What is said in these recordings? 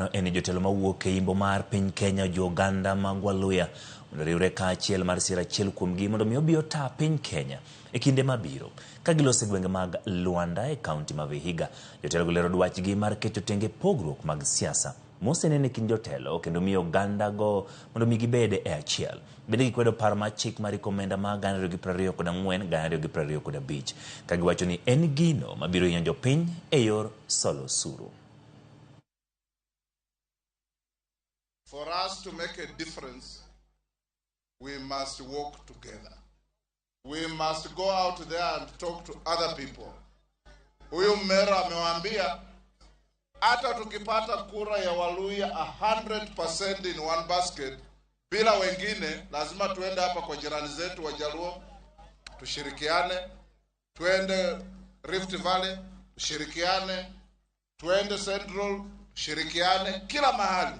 Mano en jotelo mawuok e imbo mar piny Kenya ojiwo oganda mag Waluya mondo oriwre kaachiel mar siro achiel kuomgi mondo mi obi ota piny Kenya e kinde mabiro. Ka giloso e gwenge mag Luanda e kaunti ma Vihiga, jotelo go lero dwachgi mar keto tenge pogruok mag siasa moseneno e kind jotelo kendo miyo oganda go mondo mi gibed e achiel. Bende gikwedo paro mar chik mar riko omenda ma 2024 2025 ka giwacho ni en gino mabiro hinyo jopiny e yor solo osuru. For us to make a difference, we must work together. We must go out there and talk to other people. Huyu Mmeru amewaambia hata tukipata kura ya Waluya 100% in one basket, bila wengine, lazima tuende hapa kwa jirani zetu Wajaluo tushirikiane, tuende Rift Valley tushirikiane, tuende Central tushirikiane, kila mahali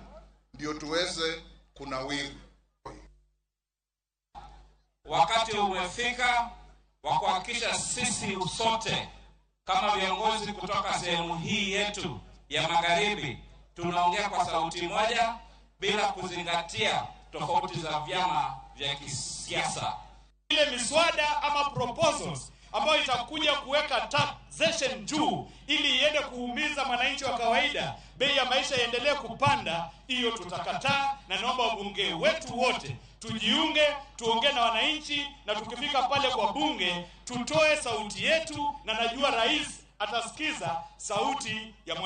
ndio tuweze kunawiri. Wakati umefika wa kuhakikisha sisi sote kama viongozi kutoka sehemu hii yetu ya magharibi tunaongea kwa sauti moja bila kuzingatia tofauti za vyama vya kisiasa. Ile miswada ama proposals ambayo itakuja kuweka taxation juu ili iende kuumiza mwananchi wa kawaida, bei ya maisha iendelee kupanda, hiyo tutakataa, na naomba wabunge wetu wote tujiunge, tuongee na wananchi, na tukifika pale kwa bunge tutoe sauti yetu, na najua rais atasikiza sauti ya mwananchi.